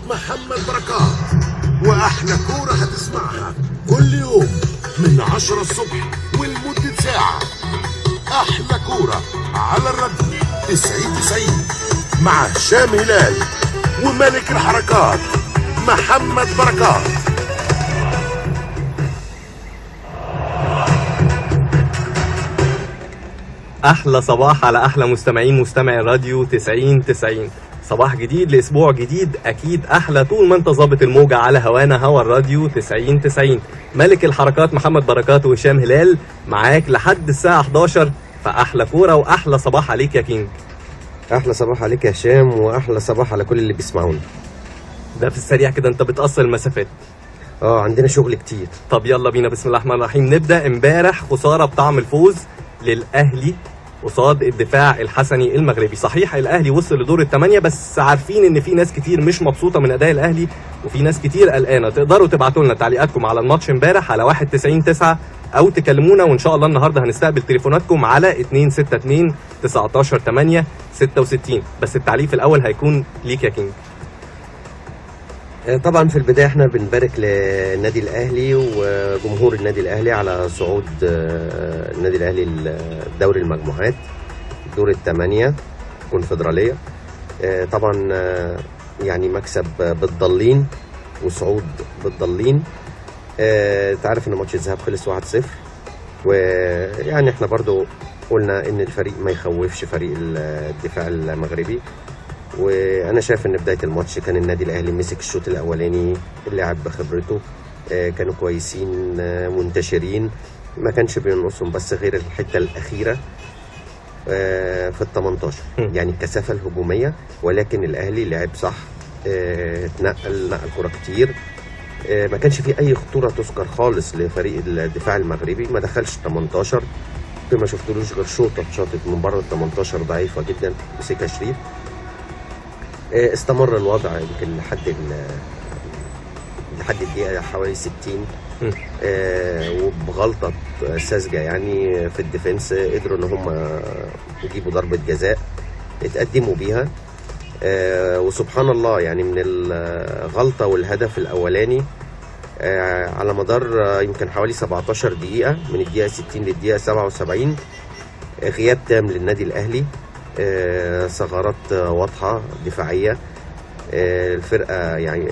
محمد بركات، واحلى كورة هتسمعها كل يوم من 10 الصبح ولمدة ساعة. احلى كورة على الراديو 90 مع هشام هلال وملك الحركات محمد بركات. احلى صباح على احلى مستمعين مستمعي الراديو 90. صباح جديد لاسبوع جديد، اكيد احلى طول ما انت ظابط الموجه على هوانا هوا الراديو 90. ملك الحركات محمد بركات وهشام هلال معاك لحد الساعة 11، فاحلى كورة واحلى صباح عليك يا كينج. احلى صباح عليك يا هشام، واحلى صباح على كل اللي بيسمعونا. ده في السريع كده انت بتقصر المسافات. عندنا شغل كتير. طب يلا بينا، بسم الله الرحمن الرحيم. نبدا امبارح خسارة بطعم الفوز للاهلي قصاد الدفاع الحسني المغربي. صحيح الاهلي وصل لدور الثمانية، بس عارفين ان في ناس كتير مش مبسوطة من اداء الاهلي وفي ناس كتير قلقانة. تقدروا تبعتوا لنا تعليقاتكم على الماتش امبارح على 199 او تكلمونا، وان شاء الله النهارده هنستقبل تليفوناتكم على 262 19 8 66. بس التعليق الاول هيكون ليك يا كينج. طبعا في البداية احنا بنبارك للنادي الاهلي وجمهور النادي الاهلي على صعود النادي الاهلي لدوري المجموعات دور الثمانية كونفدراليه. طبعا يعني مكسب بالضالين وصعود بالضالين. انت عارف ان ماتش الذهاب خلص 1-0، ويعني احنا برضو قلنا ان الفريق ما يخوفش فريق الدفاع المغربي، وانا شايف ان بداية الماتش كان النادي الاهلي مسك الشوط الاولاني، اللاعب بخبرته كانوا كويسين منتشرين، ما كانش بينقصهم بس غير الحتة الاخيرة في ال 18، يعني الكثافة الهجومية. ولكن الاهلي لعب صح، اتنقل نقل كره كتير، ما كانش فيه اي خطورة تذكر خالص لفريق الدفاع المغربي، ما دخلش 18، ما شفتلوش غير شوطه اتشاطت من بره ال 18 ضعيفة جدا مسكها شريف. استمر الوضع يمكن لحد الدقيقة حوالي 60، وبغلطة ساذجة يعني في ال defense قدروا ان هم يجيبوا ضربة جزاء اتقدموا بيها. وسبحان الله يعني من الغلطة والهدف الأولاني على مدار يمكن حوالي 17 دقيقة من الدقيقة 60 للدقيقة 77 غياب تام للنادي الأهلي، ثغرات واضحة دفاعية، الفرقة يعني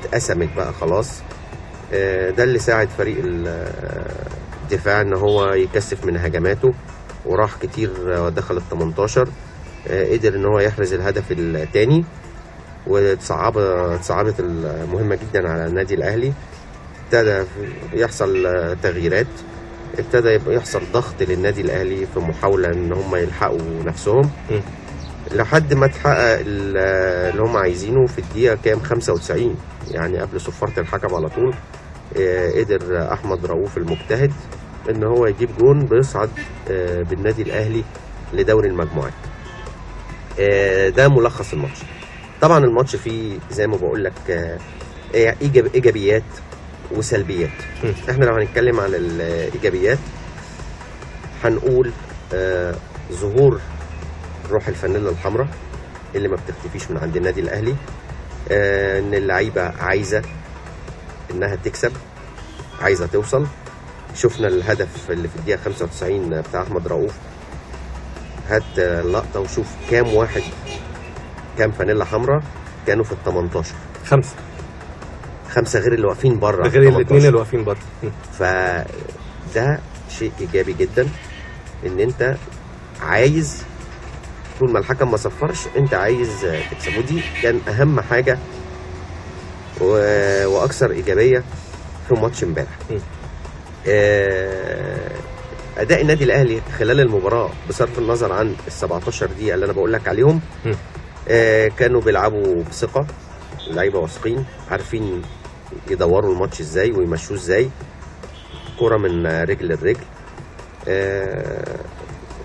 اتقسمت بقى خلاص. ده اللي ساعد فريق الدفاع ان هو يكثف من هجماته وراح كتير ودخل ال 18، قدر ان هو يحرز الهدف الثاني، وتصعبت المهمة جدا على النادي الأهلي. ابتدى يحصل تغييرات، ابتدى يحصل ضغط للنادي الاهلي في محاولة ان هم يلحقوا نفسهم لحد ما اتحقق اللي هم عايزينه في الدقيقة كام 95، يعني قبل صفارة الحكم على طول. قدر احمد رؤوف المجتهد ان هو يجيب جون بيصعد بالنادي الاهلي لدوري المجموعات. ده ملخص الماتش. طبعا الماتش فيه زي ما بقول لك ايجابيات وسلبيات. احنا لو هنتكلم عن الايجابيات هنقول ظهور روح الفانيلا الحمراء اللي ما بتختفيش من عند النادي الاهلي، ان اللعيبة عايزه انها تكسب، عايزه توصل. شفنا الهدف اللي في الدقيقة 95 بتاع احمد رؤوف، هات اللقطة وشوف كام واحد كام فانيلا حمراء كانوا في ال 18. خمسة غير اللي واقفين بره، غير الاثنين اللي واقفين بره. فده شيء ايجابي جدا، ان انت عايز طول ما الحكم ما صفرش انت عايز تكسب، ودي كان اهم حاجة واكثر ايجابية في ماتش امبارح. اداء النادي الاهلي خلال المباراة بصرف النظر عن ال 17 دقيقة اللي انا بقول لك عليهم، كانوا بيلعبوا بثقة، اللعيبة واثقين، عارفين يدوروا الماتش ازاي ويمشوه ازاي، كرة من رجل لرجل،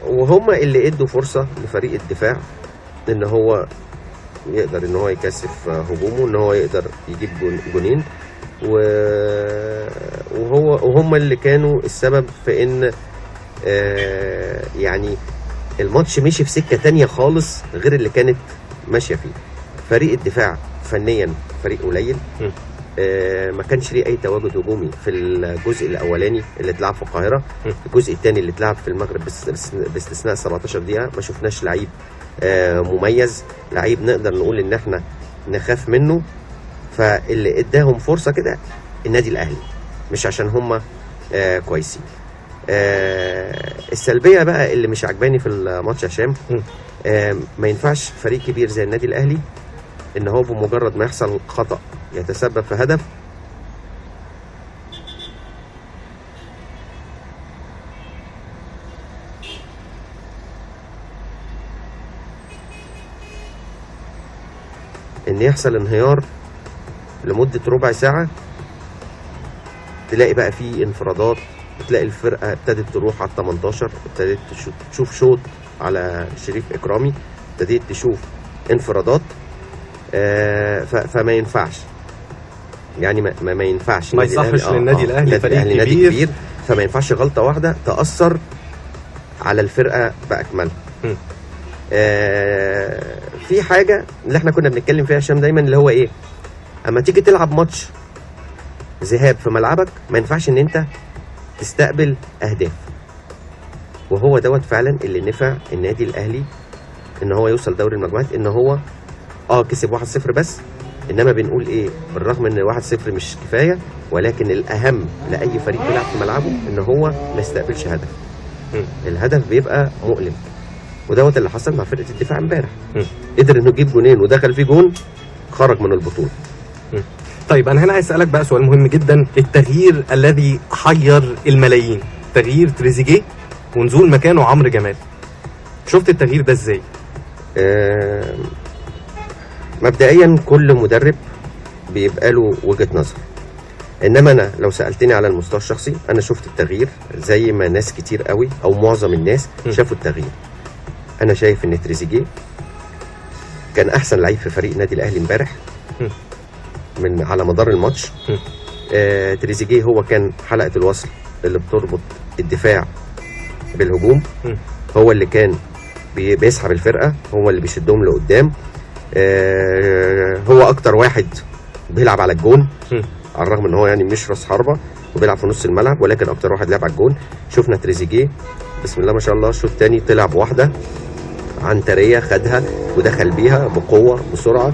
وهم اللي ادوا فرصة لفريق الدفاع ان هو يقدر ان هو يكثف هجومه، ان هو يقدر يجيب جونين، وهم اللي كانوا السبب في ان يعني الماتش مشي في سكة تانية خالص غير اللي كانت ماشية فيه. فريق الدفاع فنيا فريق قليل، ما كانش ليه اي تواجد هجومي في الجزء الاولاني اللي اتلعب في القاهرة. الجزء الثاني اللي اتلعب في المغرب باستثناء 17 دقيقة ما شفناش لعيب مميز، لعيب نقدر نقول ان احنا نخاف منه. فاللي اداهم فرصة كده النادي الاهلي، مش عشان هم كويسين. السلبية بقى اللي مش عجباني في الماتش يا هشام، ما ينفعش فريق كبير زي النادي الاهلي ان هو بمجرد ما يحصل خطأ يتسبب في هدف ان يحصل انهيار لمدة ربع ساعة، تلاقي بقى فيه انفرادات، تلاقي الفرقة ابتدت تروح على 18، ابتدت تشوف شوط على شريف إكرامي، ابتديت تشوف انفرادات. فما ينفعش، يعني ما ينفعش، ما يصحش للنادي الاهلي، فريق كبير، كبير، فما ينفعش غلطه واحدة تاثر على الفرقة باكملها. في حاجة اللي احنا كنا بنتكلم فيها هشام دايما، اللي هو ايه، اما تيجي تلعب ماتش ذهاب في ملعبك ما ينفعش ان انت تستقبل اهداف، وهو دوت فعلا اللي نفع النادي الاهلي ان هو يوصل دوري المجموعات، ان هو كسب 1-0 بس، انما بنقول ايه، بالرغم ان 1-0 مش كفاية، ولكن الاهم لاي فريق بيلعب في ملعبه ان هو ما يستقبلش هدف. الهدف بيبقى مؤلم، ودوت اللي حصل مع فرقه الدفاع امبارح. قدر انه يجيب جونين ودخل فيه جون، خرج من البطولة. طيب انا هنا عايز اسالك بقى سؤال مهم جدا، التغيير الذي حير الملايين، تغيير تريزيجيه ونزول مكانه عمرو جمال، شفت التغيير ده ازاي؟ مبدئيا كل مدرب بيبقى له وجهة نظر، انما انا لو سألتني على المستوى الشخصي انا شفت التغيير زي ما ناس كتير قوي او معظم الناس شافوا التغيير. انا شايف ان تريزيجيه كان احسن لعيب في فريق النادي الاهلي امبارح من على مدار الماتش. تريزيجيه هو كان حلقة الوصل اللي بتربط الدفاع بالهجوم، هو اللي كان بيسحب الفرقة، هو اللي بيشدهم لقدام، هو اكتر واحد بيلعب على الجون، على الرغم ان هو يعني مش راس حربه وبيلعب في نص الملعب، ولكن اكتر واحد لعب على الجون. شفنا تريزيجيه بسم الله ما شاء الله، الشوط الثاني طلع بواحدة عنتريه خدها ودخل بيها بقوة بسرعة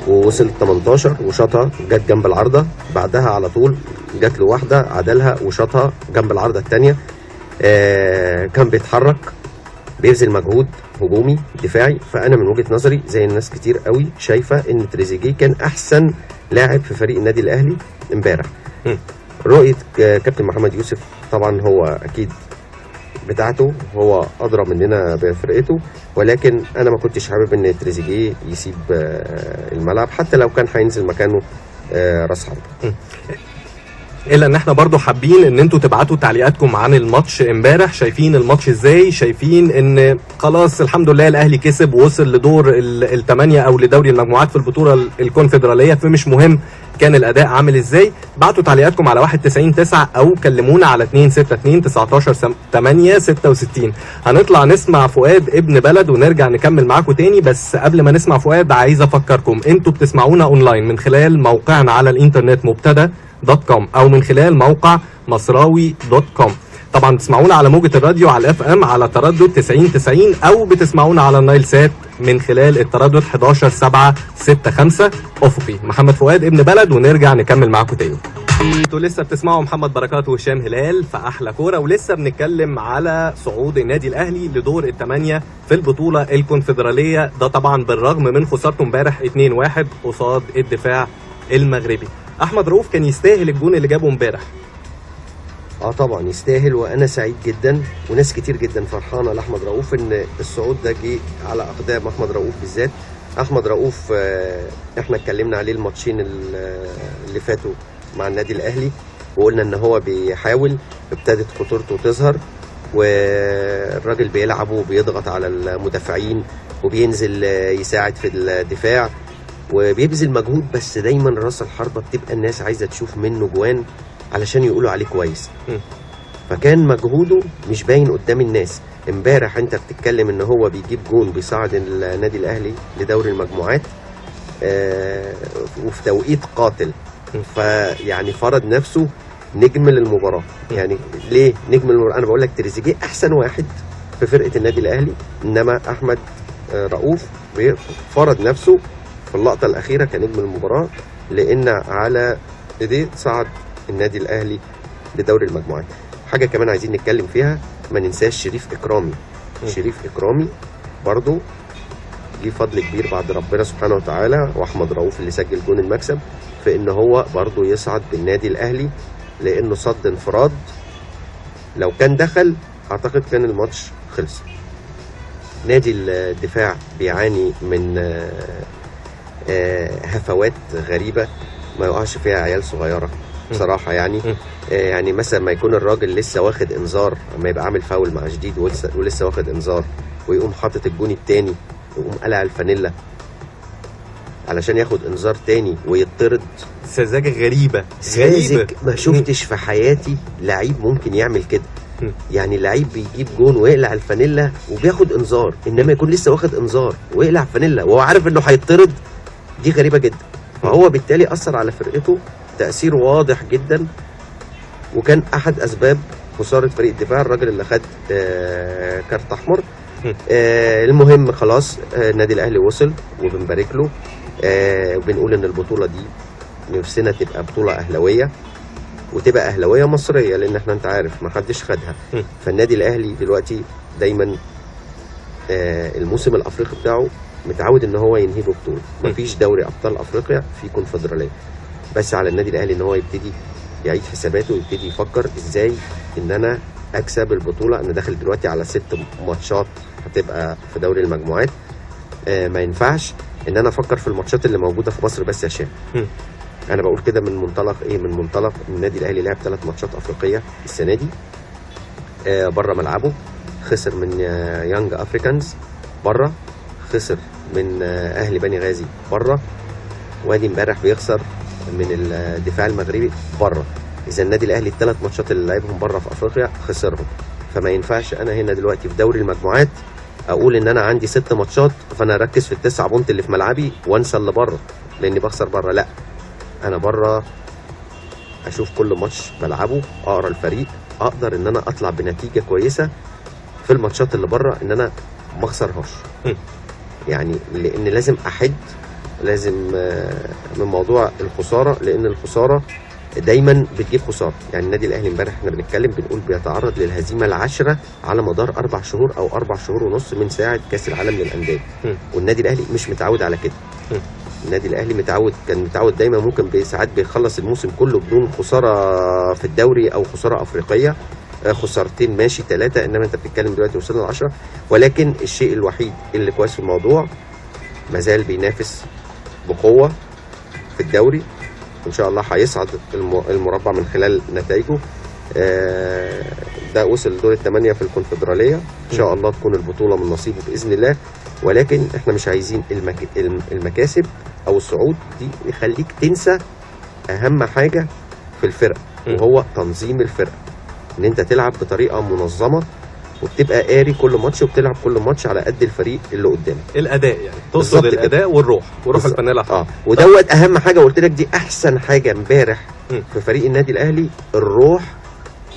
ووصل 18 وشاطها جت جنب العارضة، بعدها على طول جت له واحدة عدلها وشاطها جنب العارضة الثانية. كان بيتحرك، بيبذل مجهود هجومي دفاعي. فانا من وجهه نظري زي الناس كتير قوي شايفه ان تريزيجيه كان احسن لاعب في فريق النادي الاهلي امبارح. رؤية كابتن محمد يوسف طبعا هو اكيد بتاعته، هو ادرى مننا بفرقته، ولكن انا ما كنتش حابب ان تريزيجيه يسيب الملعب حتى لو كان هينزل مكانه راس حربه. الا ان احنا برضو حابين ان انتوا تبعتوا تعليقاتكم عن الماتش امبارح، شايفين الماتش ازاي؟ شايفين ان خلاص الحمد لله الاهلي كسب ووصل لدور الثمانية او لدوري المجموعات في البطولة الكونفدراليه، فمش مهم كان الاداء عامل ازاي. بعتوا تعليقاتكم على 199 او كلمونا على 262 19 8 66. هنطلع نسمع فؤاد ابن بلد ونرجع نكمل معاكم تاني، بس قبل ما نسمع فؤاد عايز افكركم انتوا بتسمعونا اونلاين من خلال موقعنا على الانترنت مبتدا.com او من خلال موقع مصراوي .com. طبعا بتسمعونا على موجة الراديو على ال FM على تردد 90 90، او بتسمعونا على النايل سات من خلال التردد 11 7 6 5 افقي. محمد فؤاد ابن بلد، ونرجع نكمل معاكم تاني. انتوا لسه بتسمعوا محمد بركات وهشام هلال في احلى كورة، ولسه بنتكلم على صعود النادي الاهلي لدور الثمانية في البطولة الكونفدراليه، ده طبعا بالرغم من خسارته امبارح 2-1 قصاد الدفاع المغربي. احمد رؤوف كان يستاهل الجون اللي جابه امبارح. طبعا يستاهل، وانا سعيد جدا وناس كتير جدا فرحانة لاحمد رؤوف ان الصعود ده جه على اقدام احمد رؤوف بالذات. احمد رؤوف احنا اتكلمنا عليه الماتشين اللي فاتوا مع النادي الاهلي، وقلنا ان هو بيحاول، ابتدت خطورته تظهر، والراجل بيلعب وبيضغط على المدافعين وبينزل يساعد في الدفاع وبيبذل مجهود، بس دايما راس الحربة بتبقى الناس عايزه تشوف منه جوان علشان يقولوا عليه كويس. فكان مجهوده مش باين قدام الناس. امبارح انت بتتكلم ان هو بيجيب جون بيصعد النادي الاهلي لدوري المجموعات، وفي توقيت قاتل، فيعني فرض نفسه نجم للمباراة. يعني ليه نجم للمباراة؟ انا بقول لك تريزيجيه احسن واحد في فرقه النادي الاهلي، انما احمد رؤوف فرض نفسه في اللقطة الاخيرة كنجم المباراة، لان على ايديه صعد النادي الاهلي لدوري المجموعات. حاجة كمان عايزين نتكلم فيها، ما ننساش شريف اكرامي. شريف اكرامي برضو ليه فضل كبير بعد ربنا سبحانه وتعالى واحمد رؤوف اللي سجل جون المكسب، في ان هو برضو يصعد بالنادي الاهلي، لانه صد انفراد لو كان دخل اعتقد كان الماتش خلص. نادي الدفاع بيعاني من هفوات غريبة ما يقعش فيها عيال صغيرة بصراحة. يعني يعني مثلا ما يكون الراجل لسه واخد انذار، ما يبقى عامل فاول مع شديد ولسه واخد انذار، ويقوم حاطط الجون التاني ويقوم قلع الفانيلا علشان ياخد انذار تاني ويطرد. سذاجة غريبة، ساذج، ما شفتش في حياتي لعيب ممكن يعمل كده. يعني لعيب بيجيب جون ويقلع الفانيلا وبياخد انذار، انما يكون لسه واخد انذار ويقلع فانيلا وهو عارف انه هيطرد، دي غريبة جدا. فهو بالتالي اثر على فرقته تاثير واضح جدا، وكان احد اسباب خسارة فريق الدفاع، الراجل اللي خد كارت احمر. المهم خلاص، النادي الاهلي وصل وبنبارك له، وبنقول ان البطولة دي نفسنا تبقى بطوله اهلاويه، وتبقى اهلاويه مصرية، لان احنا انت عارف ما حدش خدها. فالنادي الاهلي دلوقتي دايما الموسم الافريقي بتاعه متعود ان هو ينهي ببطولة، مفيش دوري ابطال افريقيا، في كونفدراليه. بس على النادي الاهلي ان هو يبتدي يعيد حساباته ويبتدي يفكر ازاي ان انا اكسب البطولة. انا داخل دلوقتي على 6 ماتشات هتبقى في دوري المجموعات، ما ينفعش ان انا افكر في الماتشات اللي موجودة في مصر بس يا شام. انا بقول كده من منطلق ايه؟ من منطلق النادي الاهلي لعب 3 ماتشات افريقية السنة دي بره ملعبه، خسر من يانج افريكانز بره، خسر من اهلي بني غازي بره، وادي امبارح بيخسر من الدفاع المغربي بره. اذا النادي الاهلي ال3 ماتشات اللي لعبهم بره في افريقيا خسرهم. فما ينفعش انا هنا دلوقتي في دوري المجموعات اقول ان انا عندي 6 ماتشات فانا اركز في ال9 point اللي في ملعبي وانسى اللي بره لاني بخسر بره. لا، انا بره اشوف كل ماتش بلعبه، اقرا الفريق، اقدر ان انا اطلع بنتيجة كويسة في الماتشات اللي بره ان انا ما اخسرهاش. يعني لان لازم احد، لازم من موضوع الخسارة، لان الخسارة دايما بتجيب خسارة. يعني النادي الاهلي امبارح احنا بنتكلم بنقول بيتعرض للهزيمه العاشرة على مدار 4 شهور او 4 شهور ونص من ساعة كاس العالم للاندية، والنادي الاهلي مش متعود على كده. النادي الاهلي متعود، كان متعود دايما ممكن ساعات بيخلص الموسم كله بدون خسارة في الدوري او خسارة افريقية، خسارتين ماشي 3، انما انت بتتكلم دلوقتي وصلنا ل10. ولكن الشيء الوحيد اللي كويس في الموضوع مازال بينافس بقوة في الدوري، وان شاء الله هيصعد المربع من خلال نتائجه. ده وصل لدور ال8 في الكونفدراليه، ان شاء الله تكون البطولة من نصيبه باذن الله. ولكن احنا مش عايزين المكاسب او الصعود دي يخليك تنسى اهم حاجة في الفرقة، وهو تنظيم الفرقة، ان انت تلعب بطريقة منظمة وبتبقى قاري كل ماتش وبتلعب كل ماتش على قد الفريق اللي قدامك. الاداء يعني تقصد الاداء والروح، وروح الفانيلا. ودوت اهم حاجة، قلت لك دي احسن حاجة امبارح في فريق النادي الاهلي، الروح.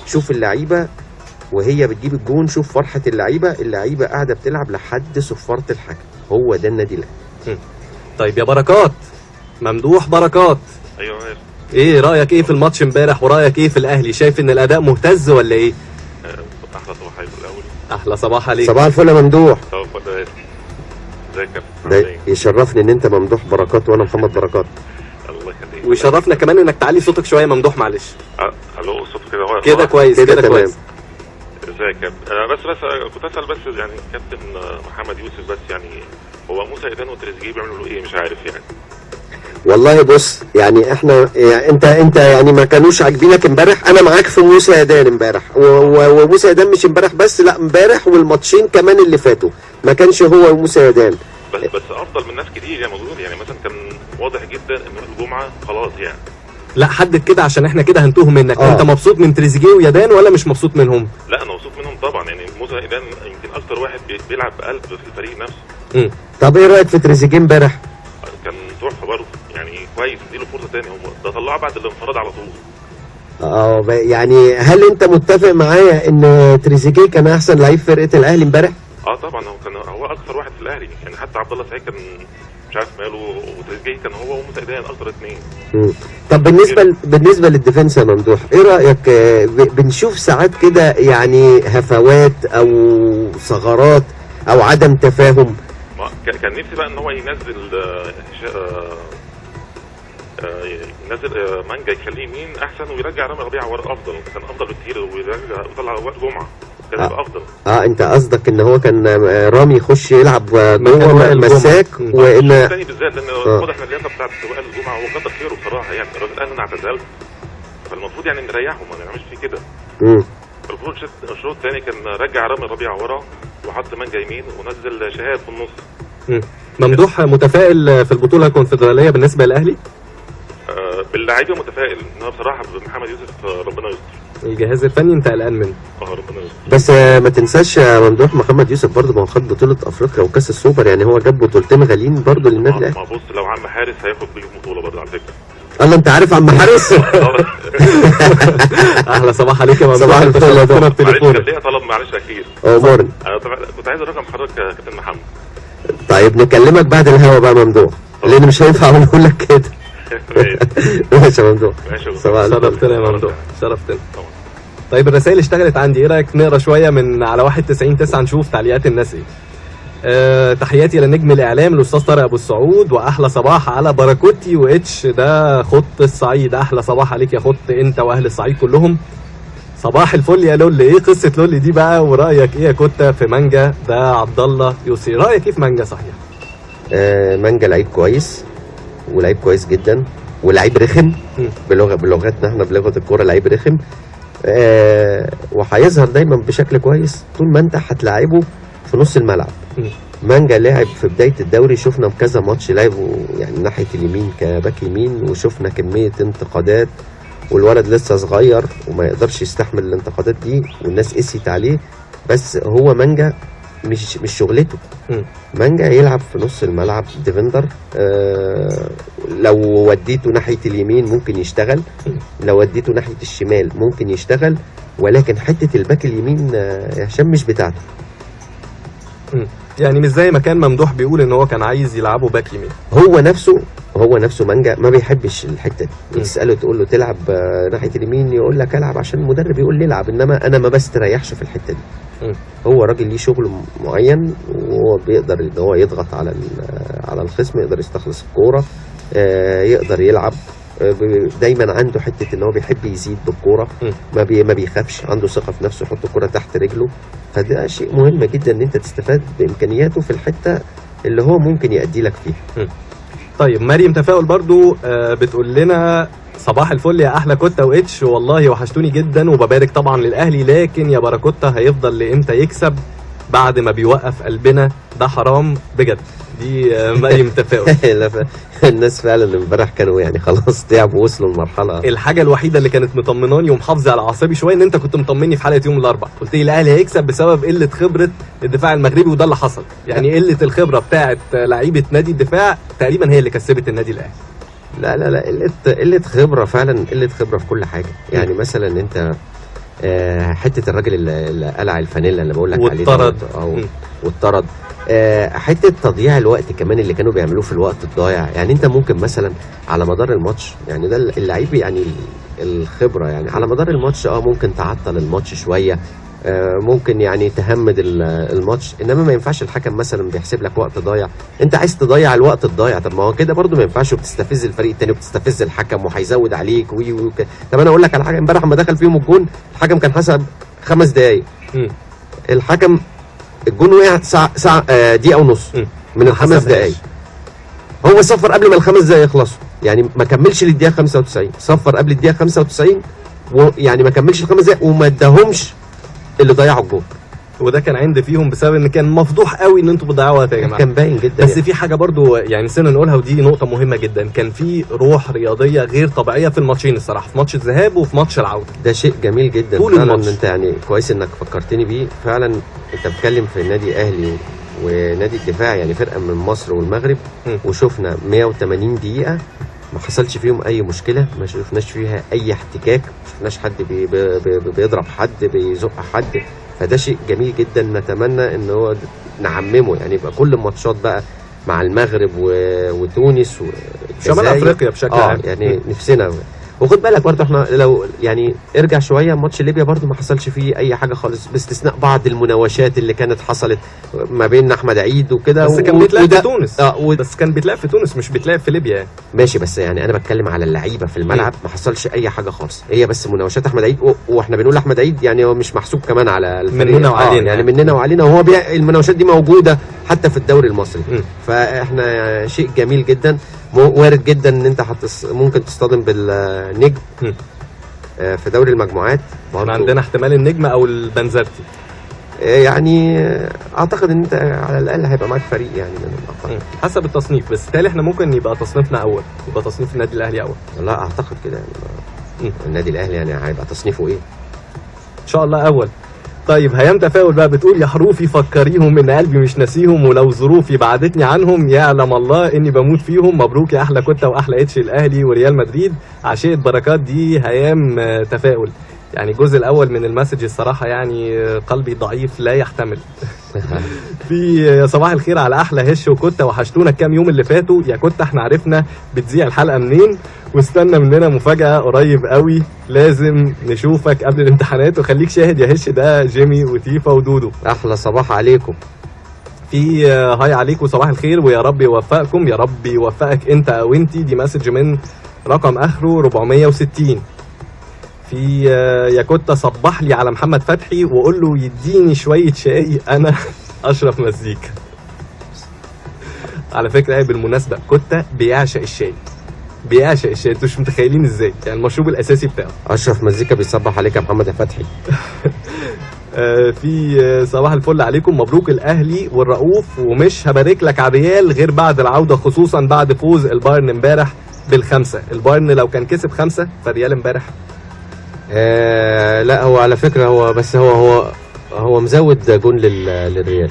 شوف اللعيبة وهي بتجيب الجون، شوف فرحه اللعيبة، اللعيبة قاعدة بتلعب لحد صفارة الحكم. هو ده النادي الاهلي. طيب يا بركات، ممدوح بركات، ايوه ايه رايك ايه في الماتش امبارح، ورايك ايه في الاهلي؟ شايف ان الاداء مهتز ولا ايه؟ احلى صباح عليكم الاول. احلى صباح عليك. صباح الفل يا ممدوح. صباح الفل. ازيك يا ده يشرفني ان انت ممدوح بركات وانا محمد بركات. الله يخليك. ويشرفنا كمان انك تعلي صوتك شوية ممدوح، معلش. الو، صوت كده هو كده كويس، كده كويس. ازيك يا كابتن؟ انا بس كنت اسال بس يعني كابتن محمد يوسف، بس يعني هو موسى ايدان وتريزيجيه بيعملوا له ايه؟ مش عارف يعني. والله بص، يعني احنا يعني انت يعني ما كانوش عاجبينك امبارح. انا معاك في موسى ايدان امبارح، وموسى ايدان مش امبارح بس، لا امبارح والماتشين كمان اللي فاتوا ما كانش هو وموسى ايدان. بس افضل من ناس كتير يعني موجود، يعني مثلا كان واضح جدا ان الجمعة خلاص يعني. لا حدد كده عشان احنا كده هنتوه منك. انت مبسوط من تريزيجيه ويدان ولا مش مبسوط منهم؟ لا انا مبسوط منهم طبعا، يعني موسى ايدان يمكن اكتر واحد بيلعب بقلب في الفريق نفسه. طب ايه رايك في تريزيجيه امبارح؟ كان تحفة برضه يعني، كويس، اديله فرصة ثانية. هو ده طلعه بعد الانفراد على طول. يعني هل انت متفق معايا ان تريزيجيه كان احسن لعيب فرقه الاهلي امبارح؟ طبعا هو كان هو اكثر واحد في الاهلي يعني، حتى عبد الله سعيد كان مش عارف ماله، وتريزيجيه كان هو وموسى ايدان اكثر اثنين. طب بالنسبة لل defense يا ممدوح، ايه رايك؟ بنشوف ساعات كده يعني هفوات او ثغرات او عدم تفاهم. كان نفسي بقى ان هو ينزل ينزل مانجا، يخليه يمين احسن، ويرجع رامي ربيعة ورا افضل، كان افضل بكتير، ويرجع ويطلع وائل جمعه كان هيبقى افضل. انت قصدك ان هو كان رامي يخش يلعب جوه مساك، وان الثاني بالذات لان واضح ان اللياقة بتاعت وائل جمعه هو كتر خيره بصراحة يعني، الراجل قال انا اعتزلت، فالمفروض يعني نريحه ما نعملش فيه كده. المفروض الشوط الثاني كان رجع رامي ربيعة ورا وحط مانجا يمين ونزل شهاب في النص. ممدوح متفائل في البطولة الكونفدراليه بالنسبة للاهلي؟ باللعيبه متفائل، انما بصراحة بمحمد يوسف ربنا يستر. الجهاز الفني انت قلقان منه؟ ربنا يستر. بس ما تنساش يا ممدوح، محمد يوسف برضه ما هو خد بطوله افريقيا وكاس السوبر، يعني هو جاب بطولتين غاليين برضه للنادي الاهلي. ما بص، لو عم حارس هياخد بيهم بطوله برضه على فكرة. الله، انت عارف عم حارس؟ احلى صباح عليك يا ممدوح. صباح الفل يا دكتور. معلش كان ليا طلب، معلش اخير. امورني. انا كنت عايز رقم حضرتك يا كابتن محمد. طيب نكلمك بعد الهوا بقى ممدوح، لان مش هينفع اقول لك كده. ماشي يا ممدوح، شرفتنا يا ممدوح، شرفتنا. طيب الرسائل اشتغلت عندي، ايه رايك نقرا شوية من على 91.9 نشوف تعليقات الناس ايه؟ تحياتي لنجم الاعلام الاستاذ طارق ابو السعود، واحلى صباح على باراكوتي واتش ده خط الصعيد. احلى صباح عليك يا خط، انت واهل الصعيد كلهم. صباح الفل يا لولي. ايه قصة لولي دي بقى، ورايك ايه يا كوتا في مانجا؟ ده عبد الله يوسي. رايك ايه في مانجا صحيح؟ مانجا لعيب كويس، ولعيب كويس جدا، ولعيب رخم بلغتنا احنا، بلغه الكورة لعيب رخم. وهيظهر دايما بشكل كويس طول ما انت هتلاعبه في نص الملعب. مانجا لعب في بداية الدوري، شفنا في كذا ماتش لعبه يعني ناحية اليمين كباك يمين، وشفنا كمية انتقادات، والولد لسه صغير وما يقدرش يستحمل الانتقادات دي، والناس قسيت عليه. بس هو مانجا مش شغلته. مانجا يلعب في نص الملعب defender. لو وديته ناحية اليمين ممكن يشتغل، لو وديته ناحية الشمال ممكن يشتغل، ولكن حتة الباك اليمين يا هشام مش بتاعته. يعني مش زي ما كان ممدوح بيقول ان هو كان عايز يلعبه باك يمين. هو نفسه مانجا ما بيحبش الحتة دي. تساله تقول له تلعب ناحية اليمين، يقول لك العب عشان المدرب يقول لي العب، انما انا ما بستريحش في الحتة دي. هو راجل ليه شغل معين، وهو بيقدر ان هو يضغط على الخصم، يقدر يستخلص الكورة، يقدر يلعب. دايما عنده حتة ان هو بيحب يزيد بالكورة، ما بيخافش، عنده ثقة في نفسه، يحط الكورة تحت رجله. فده شيء مهم جدا ان انت تستفاد بامكانياته في الحتة اللي هو ممكن يأدي لك فيها. طيب مريم تفاؤل برضو بتقول لنا صباح الفل يا احلى كوتا واتش، والله وحشتوني جدا، وببارك طبعا للاهلي، لكن يا باراكوتا هيفضل لامتى يكسب بعد ما بيوقف قلبنا؟ ده حرام بجد. دي مريم تفاؤل. الناس فعلا امبارح كانوا يعني خلاص تعبوا، وصلوا لمرحلة. الحاجة الوحيدة اللي كانت مطمناني ومحافظة على اعصابي شوية ان انت كنت مطمني في حلقة يوم الاربعاء، قلت لي الاهلي هيكسب بسبب قلة خبره الدفاع المغربي، وده اللي حصل. يعني قلة الخبرة بتاعه لعيبة نادي الدفاع تقريبا هي اللي كسبت النادي الاهلي. لا لا لا، قلة خبره فعلا، قلة خبره في كل حاجة. يعني مثلا انت حتة الراجل اللي قلع الفانيلا اللي بقول لك عليه والطرد، حتة تضييع الوقت كمان اللي كانوا بيعملوه في الوقت الضايع. يعني انت ممكن مثلا على مدار الماتش، يعني ده اللعيب يعني الخبرة، يعني على مدار الماتش ممكن تعطل الماتش شوية، ممكن يعني تهمد الماتش، انما ما ينفعش الحكم مثلا بيحسب لك وقت ضايع، انت عايز تضيع الوقت الضايع، طب ما هو كده برده ما ينفعش، وبتستفز الفريق الثاني وبتستفز الحكم وهيزود عليك وي وي. طب انا اقول لك على حاجة، امبارح لما دخل فيهم الجون الحكم كان حسب 5 دقائق، الحكم الجون وقع ساعة دقيقة ونص من ال5 دقائق، هو صفر قبل ما ال5 دقائق يخلصوا، يعني ما كملش للدقيقه 95، صفر قبل الدقيقة 95، ويعني ما كملش ال5 دقائق وما اداهمش اللي ضيعوا الجول. وده كان عند فيهم بسبب ان كان مفضوح قوي ان انتوا بتضيعوا وقت يا جماعة، كان باين جدا. بس يعني في حاجة برضو يعني نسينا نقولها، ودي نقطة مهمة جدا، كان في روح رياضية غير طبيعية في الماتشين الصراحة، في ماتش الذهاب وفي ماتش العودة. ده شيء جميل جدا طول الماتش. انت يعني كويس انك فكرتني بيه فعلا. انت بتتكلم في النادي اهلي ونادي الدفاع، يعني فرقه من مصر والمغرب، وشفنا 180 دقيقة ما حصلش فيهم اي مشكلة، ما شفناش فيها اي احتكاك، ما شفناش حد بي بي بي بيضرب حد، بيزق حد. فده شيء جميل جدا، نتمنى ان هو نعممه، يعني يبقى كل الماتشات بقى مع المغرب وتونس وشمال افريقيا بشكل عام يعني نفسنا. وخد بالك برضه احنا لو يعني ارجع شوية ماتش ليبيا برضه ما حصلش فيه اي حاجة خالص، باستثناء بعض المناوشات اللي كانت حصلت ما بين احمد عيد وكده، بس كان بيتلعب في تونس. بس كان بيتلعب في تونس مش بيتلعب في ليبيا يعني. ماشي، بس يعني انا بتكلم على اللعيبة في الملعب ما حصلش اي حاجة خالص، هي بس مناوشات احمد عيد، واحنا بنقول احمد عيد يعني هو مش محسوب كمان على الفريق، مننا وعلينا يعني مننا وعلينا، وهو المناوشات دي موجودة حتى في الدوري المصري. فاحنا شيء جميل جدا، وارد جدا ان انت ممكن تصطدم بالنجم في دوري المجموعات. احنا عندنا احتمال النجم او البنزرتي، يعني اعتقد ان انت على الاقل هيبقى معاك فريق يعني من الاقل حسب التصنيف، بس تالي احنا ممكن يبقى تصنيفنا اول، يبقى تصنيف النادي الاهلي اول. لا اعتقد كده يعني النادي الاهلي يعني هيبقى تصنيفه ايه؟ ان شاء الله اول. طيب هيام تفاؤل بقى بتقول يا حروفي فكريهم ان قلبي مش ناسيهم، ولو ظروفي بعدتني عنهم يعلم الله اني بموت فيهم. مبروك يا احلى كوتا واحلى اتش الاهلي وريال مدريد، عشيقة بركات. دي هيام تفاؤل. يعني الجزء الاول من ال message الصراحة يعني قلبي ضعيف لا يحتمل. في صباح الخير على احلى هش وكوتا، وحشتونا الكام يوم اللي فاتوا يا كوتا، احنا عرفنا بتذيع الحلقة منين، واستنى مننا مفاجاة قريب قوي، لازم نشوفك قبل الامتحانات، وخليك شاهد يا هش. ده جيمي وتيفا ودودو. احلى صباح عليكم. في hi عليكم صباح الخير، ويا رب يوفقكم، يا رب يوفقك انت او انتي. دي message من رقم اخره 460. في يا كوتا صبح لي على محمد فتحي وقول له يديني شوية شاي، انا اشرف مزيكا. على فكرة بالمناسبة كوتا بيعشق الشاي، بيعشق الشاي، انتوا مش متخيلين ازاي، يعني المشروب الاساسي بتاعه. اشرف مزيكا بيصبح عليك يا محمد يا فتحي. في صباح الفل عليكم، مبروك الاهلي والرؤوف، ومش هبارك لك على الريال غير بعد العودة، خصوصا بعد فوز البايرن امبارح بال5. البايرن لو كان كسب 5 فالريال امبارح لا هو على فكرة هو بس هو مزود جون للريال.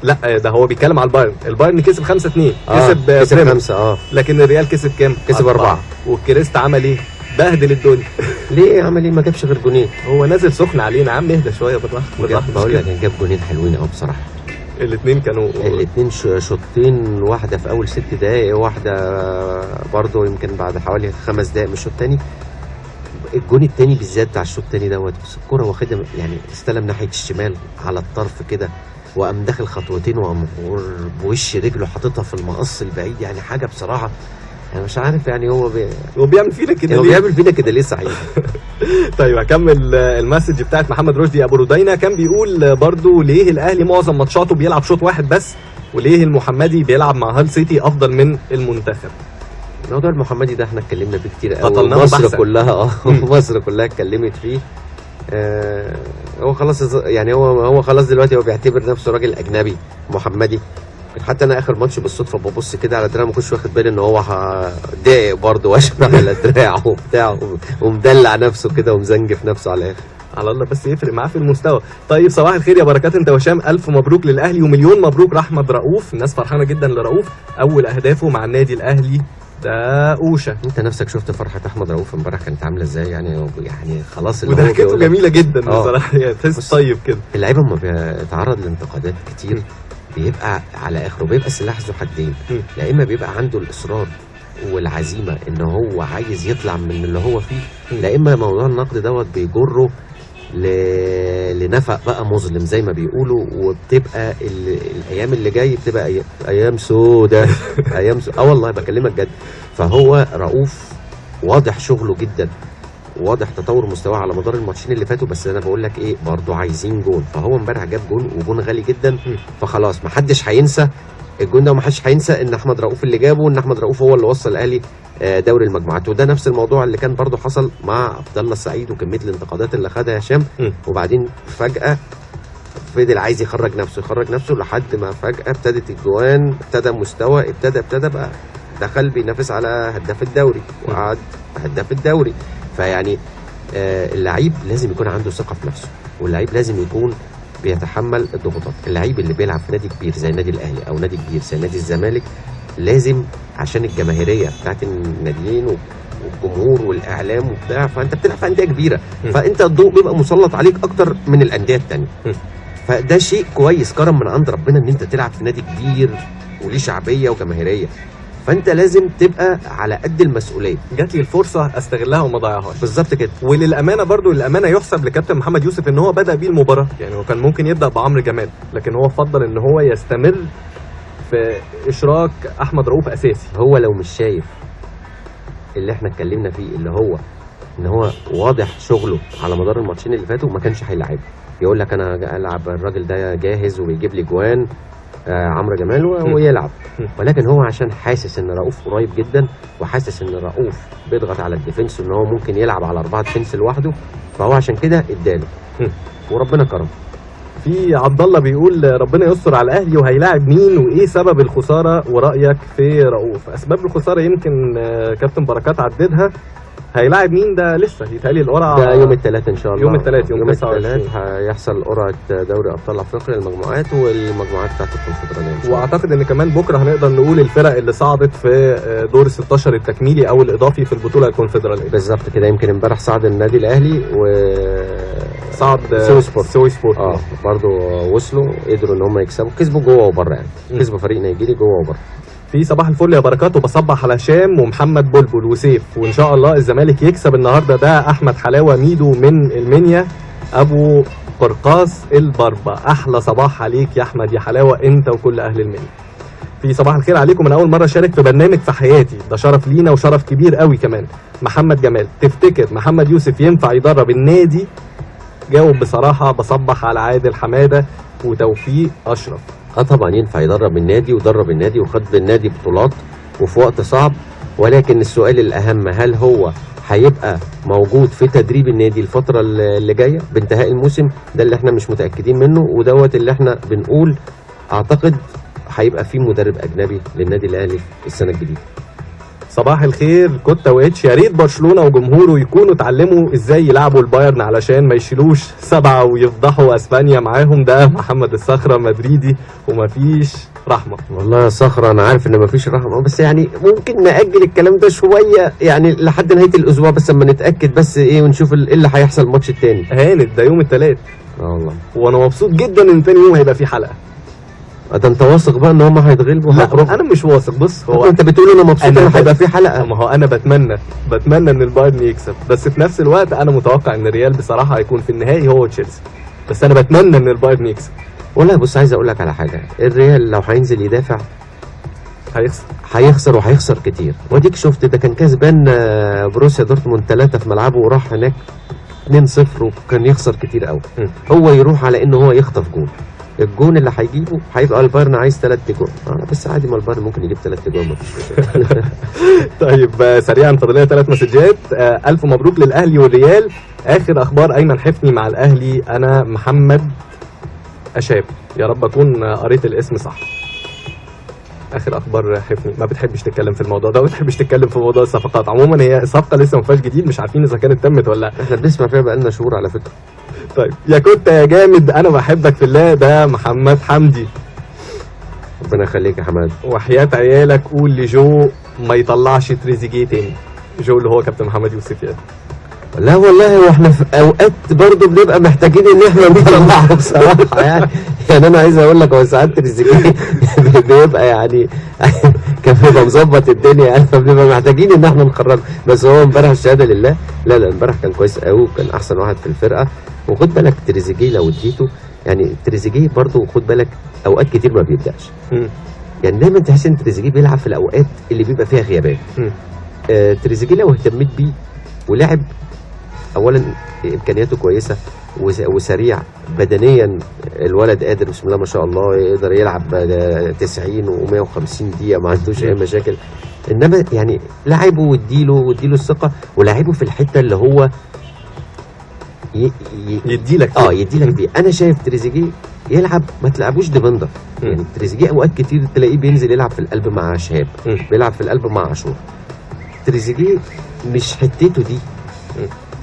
لا ده هو بيتكلم على البايرن، البايرن كسب 5-2، كسب 5 لكن الريال كسب كام؟ كسب 4. والكريست عمل ايه؟ بهدل الدنيا. ليه عمل ايه؟ ما جابش غير جونين. هو نازل سخن علينا يا عم، اهدى شوية بالراحة بالراحة. بقول لك جاب جونين حلوين قوي بصراحة. الاثنين كانوا الاثنين شوطين، واحدة في اول 6 دقائق، واحدة برضه يمكن بعد حوالي 5 دقائق من الشوط الثاني. الجون الثاني بالذات بتاع الشوط الثاني دوت، بس الكورة واخدها يعني استلم ناحية الشمال على الطرف كده، وقام داخل خطوتين وقام بوش رجله حاططها في المقص البعيد. يعني حاجة بصراحة انا مش عارف يعني هو بيعمل فينا كده ليه؟ هو بيعمل فينا كده ليه صحيح؟ طيب هكمل ال message بتاعت محمد رشدي ابو رودينا، كان بيقول برضو ليه الاهلي معظم ماتشاته بيلعب شوط واحد بس، وليه المحمدي بيلعب مع هال سيتي افضل من المنتخب؟ موضوع المحمدي ده احنا اتكلمنا فيه كتير قوي، مصر كلها مصر كلها اتكلمت فيه. هو خلاص يعني هو خلاص دلوقتي هو بيعتبر نفسه راجل اجنبي محمدي. حتى انا اخر ماتش بالصدفة ببص كده على دراعه، ما كنتش واخد بالي ان هو ضايق برضه واشم على دراعه وبتاع، ومدلع نفسه كده ومزنجف نفسه على الاخر. على الله بس يفرق معاه في المستوى. طيب صباح الخير يا بركات انت وهشام، الف مبروك للاهلي ومليون مبروك لاحمد رؤوف. الناس فرحانة جدا لرؤوف، اول اهدافه مع النادي الاهلي ده اوشا. انت نفسك شفت فرحه احمد رؤوف امبارح كانت عامله ازاي؟ يعني خلاص اللي هو وضحكته جميلة جدا بصراحة، يعني تحس طيب كده. اللعيبة لما بيتعرض لانتقادات كتير بيبقى على اخره، بيبقى سلاح ذو حدين، يا اما بيبقى عنده الاصرار والعزيمة ان هو عايز يطلع من اللي هو فيه، لا اما موضوع النقد دوت بيجره لنفق بقى مظلم زي ما بيقولوا، وبتبقى الايام اللي جاي بتبقى ايام سودة. ايام سودة والله بكلمك جد. فهو رؤوف واضح شغله جدا، واضح تطور مستواه على مدار الماتشين اللي فاتوا، بس انا بقول لك ايه برضه عايزين جون. فهو امبارح جاب جون، وجون غالي جدا، فخلاص محدش هينسى الجون ده، ومحدش هينسى ان احمد رؤوف اللي جابه، وان احمد رؤوف هو اللي وصل الاهلي دوري المجموعات. وده نفس الموضوع اللي كان برضه حصل مع عبد الله السعيد وكمية الانتقادات اللي خدها هشام، وبعدين فجاة فضل عايز يخرج نفسه يخرج نفسه لحد ما فجاة ابتدت الجوان، ابتدى مستوى، ابتدى بقى دخل بينافس على هداف الدوري وقعد هداف الدوري. فيعني اللعيب لازم يكون عنده ثقة في نفسه، واللعيب لازم يكون بيتحمل الضغوطات. اللعيب اللي بيلعب في نادي كبير زي النادي الاهلي او نادي كبير زي نادي الزمالك لازم، عشان الجماهيرية بتاعت الناديين والجمهور والاعلام وبتاع، فانت بتلعب في اندية كبيرة، فانت الضوء بيبقى مسلط عليك اكتر من الاندية الثانية. فده شيء كويس، كرم من عند ربنا ان انت تلعب في نادي كبير وليه شعبية وجماهيريه، فانت لازم تبقى على قد المسؤولية. جات لي الفرصة استغلها وما اضيعهاش. بالظبط كده. وللامانة برضو، للامانة يحسب لكابتن محمد يوسف ان هو بدا بيه المباراة، يعني هو كان ممكن يبدا بعمرو جمال، لكن هو فضل ان هو يستمر في اشراك احمد رؤوف اساسي. هو لو مش شايف اللي احنا اتكلمنا فيه، اللي هو ان هو واضح شغله على مدار الماتشين اللي فاتوا، ما كانش هيلعبه. يقول لك انا العب الراجل ده جاهز وبيجيب لي جوان، عمرو جمال ويلعب. ولكن هو عشان حاسس ان رؤوف قريب جدا، وحاسس ان رؤوف بيضغط على ال defense، ان هو ممكن يلعب على 4 defense لوحده، فهو عشان كده اداله وربنا كرمه. في عبد الله بيقول ربنا يستر على الاهلي، وهيلاعب مين وايه سبب الخسارة ورايك في رؤوف؟ اسباب الخسارة يمكن كابتن بركات عددها. هيلاعب مين ده لسه يتهيألي القرعة ده يوم الثلاث ان شاء الله. يوم الثلاث، يوم 29 هيحصل قرعه دوري ابطال افريقيا للمجموعات والمجموعات بتاعت الكونفدراليه ان شاء الله. واعتقد ان كمان بكره هنقدر نقول الفرق اللي صعدت في دور 16 التكميلي او الاضافي في البطولة الكونفدراليه. بالظبط كده. يمكن امبارح صعد النادي الاهلي وصعد سوي سبورت، برضه وصلوا، قدروا ان هم يكسبوا، كسبوا جوه وبره يعني، كسبوا فريق نيجيري جوه وبره. في صباح الفل يا بركات، وبصبح على هشام ومحمد بلبل وسيف، وان شاء الله الزمالك يكسب النهارده. ده احمد حلاوة ميدو من المنيا، ابو قرقاص البربه. احلى صباح عليك يا احمد يا حلاوة، انت وكل اهل المنيا. في صباح الخير عليكم، انا اول مرة اشارك في برنامج في حياتي، ده شرف لينا وشرف كبير قوي كمان. محمد جمال، تفتكر محمد يوسف ينفع يدرب النادي؟ جاوب بصراحة. بصبح على عادل حمادة وتوفيق اشرف. طبعا ينفع يدرب النادي، ودرب النادي وخد بالنادي بطولات وفي وقت صعب، ولكن السؤال الاهم، هل هو هيبقى موجود في تدريب النادي الفترة اللي جاية بانتهاء الموسم؟ ده اللي احنا مش متاكدين منه، ودوت اللي احنا بنقول اعتقد هيبقى في مدرب اجنبي للنادي الاهلي السنة الجديدة. صباح الخير كوتا واتش، يا ريت برشلونة وجمهوره يكونوا اتعلموا ازاي يلعبوا البايرن علشان ما يشيلوش 7 ويفضحوا اسبانيا معاهم. ده محمد الصخرة مدريدي ومفيش رحمه. والله يا صخرة انا عارف ان مفيش رحمه، بس يعني ممكن ناجل الكلام ده شوية يعني لحد نهاية الاسبوع، بس اما نتاكد بس ايه ونشوف ايه اللي هيحصل الماتش التاني. هانت، ده يوم الثلاث. والله وانا مبسوط جدا ان تاني يوم هيبقى في حلقة. ده انت واثق بقى ان هم هيتغلبوا؟ لا انا مش واثق. بص، هو انت بتقول انا مبسوط ان هيبقى في حلقة. ما هو انا بتمنى ان البايرن يكسب، بس في نفس الوقت انا متوقع ان الريال بصراحة هيكون في النهائي هو تشيلسي، بس انا بتمنى ان البايرن يكسب. والله بص، عايز اقول لك على حاجة، الريال لو هينزل يدافع هيخسر وهيخسر كتير. واديك شفت ده كان كسبان بروسيا دورتموند 3 في ملعبه وراح هناك 2-0 وكان يخسر كتير قوي. هو يروح على ان هو يخطف جول، الجون اللي هيجيبه هيبقى البايرن عايز 3 جون، بس عادي، ما البايرن ممكن يجيب 3 جون مفيش مشكلة. طيب سريعا فاضل لنا 3 مسجات. الف مبروك للاهلي والريال. اخر اخبار ايمن حفني مع الاهلي. انا محمد اشاب، يا رب اكون قريت الاسم صح. اخر اخبار حفني، ما بتحبش تتكلم في الموضوع ده، ما بتحبش تتكلم في موضوع الصفقات عموما. هي صفقة لسه ما فيهاش جديد، مش عارفين اذا كانت تمت ولا لا. احنا بنسمع فيها بقالنا شهور على فكرة. طيب يا كنت يا جامد، انا بحبك في الله. ده محمد حمدي، ربنا يخليك يا حماد. وحياة عيالك قول لجو ما يطلعش تريزيجيه تاني. جو اللي هو كابتن محمد يوسف يعني. لا والله، واحنا في اوقات برضه بنبقى محتاجين ان احنا نطلعه بصراحة يعني. يعني انا عايز اقول لك، هو ساعات تريزيجيه بيبقى يعني كان بيبقى مظبط الدنيا يعني، فبنبقى محتاجين ان احنا نخرجه. بس هو امبارح الشهادة لله، لا امبارح كان كويس قوي وكان احسن واحد في الفرقة. وخد بالك تريزيجيه لو اديته يعني، تريزيجيه برضه خد بالك اوقات كتير ما بيبداش. يعني دايما تحس ان تريزيجيه بيلعب في الاوقات اللي بيبقى فيها غيابات. تريزيجيه لو اهتميت بيه ولعب، اولا امكانياته كويسة وسريع بدنيا، الولد قادر بسم الله ما شاء الله، يقدر يلعب 90 و150 دقيقة ما عندوش اي مشاكل. انما يعني لعبه واديله الثقة، ولاعبه في الحتة اللي هو يديلك يديلك دي. انا شايف تريزيجيه يلعب، ما تلعبوش defender. يعني تريزيجيه اوقات كتير تلاقيه بينزل يلعب في القلب مع شهاب، بيلعب في القلب مع عاشور. تريزيجيه مش حتته دي.